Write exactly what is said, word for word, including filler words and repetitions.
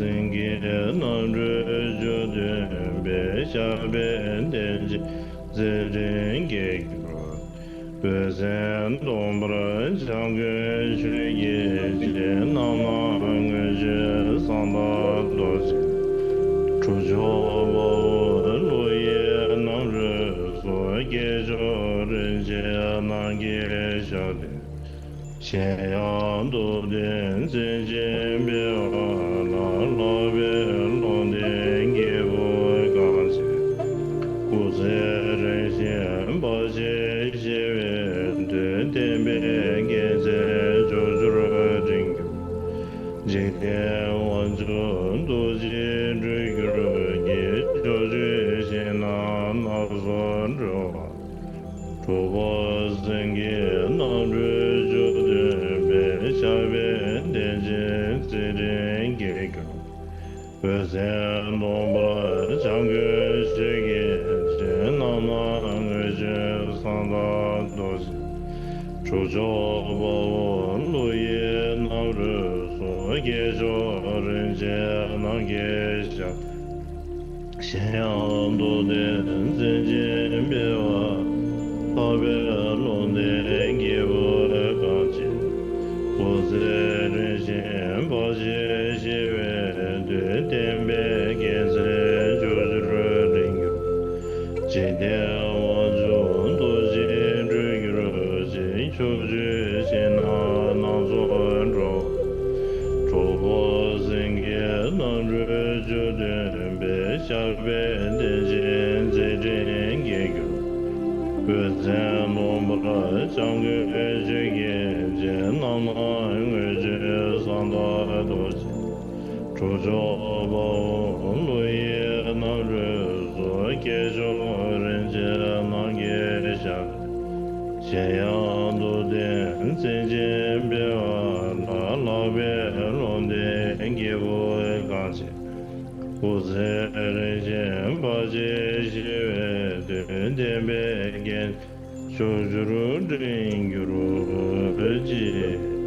སེང་གེ་རྣམ་འཕྲུལ་བཅུ་བདུན་པའི། ཞབས་པད་བརྟན་ཅིང་མཛད་འཕྲིན་རྒྱས་གྱུར། འོད་ཟེར་སྟོང་འབར་འཇམ་མགོན་ཆོས་ཀྱི་རྗེ། རྣམ་སྣང་མངོན་སྤྱོད་གསང་བདག་རྡོ་རྗེ། ཁྲོ་ཆུ་དཔའ་བོ་ཀླུ་ཡི་རྣམ་རོལ་སོགས། སྐྱེས་མཆོག་རིན་ཆེན་རྣམས་ཀྱི་ཞབས་རྟེན། གཞན་ཡང་རྡོར་གདན་མཛེས་བརྗིད་འཕེལ་བ་ལ། ལྷག་པའི་ལུང་བསྟན་སྐྱེས་བུ་གངས་ཅན། སྐུ་ཚེ་རིང་ཞིང་འབའ་ཞིག་ཞི་བའི་དོན། བསྟན་པའི་རྒྱལ་མཚན་ཕྱོགས་བཅུར་བསྒྲེང་གྱུར། འཇིག་རྟེན་དབང་ཕྱུག་རྡོ་རྗེ་སྤྲུལ་སྒྱུར་གྱིས། ཕྱོགས་བཅུའི་ཞིང་རྣམས་སྣ་ཚོགས་སྒྲོལ་བ། གྲུབ་པ་སེང་གེ་རྣམ་འཕྲུལ་བཅུ་བདུན་པའི། ཞབས་པད་བརྟན་ཅིང་མཛད་འཕྲིན་རྒྱས་གྱུར། འོད་ཟེར་སྟོང་འབར་འཇམ་མགོན་ཆོས་ཀྱི་རྗེ། རྣམ་སྣང་མངོན་སྤྱོད་གསང་བདག་རྡོ་རྗེ། ཁྲོ་ཆུ་དཔའ་བོ་ཀླུ་ཡི་རྣམ་རོལ་སོགས། སྐྱེས་མཆོག་རིན་ཆེན་རྣམས་ཀྱི་ཞབས། གཞན་ཡང་རྡོར་གདན་མཛེས་བརྗིད་འཕེལ་བ། ལྷག་པའི་ལུང་བསྟན་སྐྱེས་བུ་གངས་ཅན། སྐུ་ཚེ་རིང་ཞིང་འབའ་ཞིག་ཞི་བའི་དོན། བསྟན་པའི་རྒྱལ་མཚན་ཕྱོགས་བཅུར་བསྒྲེང་གྱུར། འཇིག་རྟེན་དབང་ཕྱུག་རྡོ་རྗེ་སྤྲུལ་སྒྱུར་གྱིས། ཕྱོགས་བཅུའི་ཞིང་རྣམས་སྣ་ཚོགས་སྒྲོལ། གྲུབ་པ་སེང་གེ་རྣམ་འཕྲུལ་བཅུ་བདུན་པའི། ཞབས་པད་བརྟན་ཅིང་མཛད་འཕྲིན་རྒྱས་གྱུར། འོད་ཟེར་སྟོང་འབར་འཇམ་མགོན་ཆོས་ཀྱི་རྗེ། རྣམ་སྣང་མངོན་སྤྱོད་གསང་བདག་རྡོ་རྗེ། ཁྲོ་ཆུ་དཔའ་བོ་ཀླུ་ཡི་རྣམ་རོལ་སོགས། སྐྱེས་མཆོག་རིན་ཆེན་རྣམས་ཀྱི་ཞབས། གཞན་ཡང་རྡོར་གདན་མཛེས་བརྗིད་འཕེལ་བ་ལ། ལྷག་པའི་ལུང་བསྟན་སྐྱེས་བུ་གངས་ཅན། སྐུ་ཚེ་རིང་ཞིང་འབའ་ཞིག་ཞི་བའི་དོན། བསྟན་པའི་རྒྱལ་མཚན་ཕྱོགས་བཅུར་བསྒྲེང་གྱུར་ཅིག།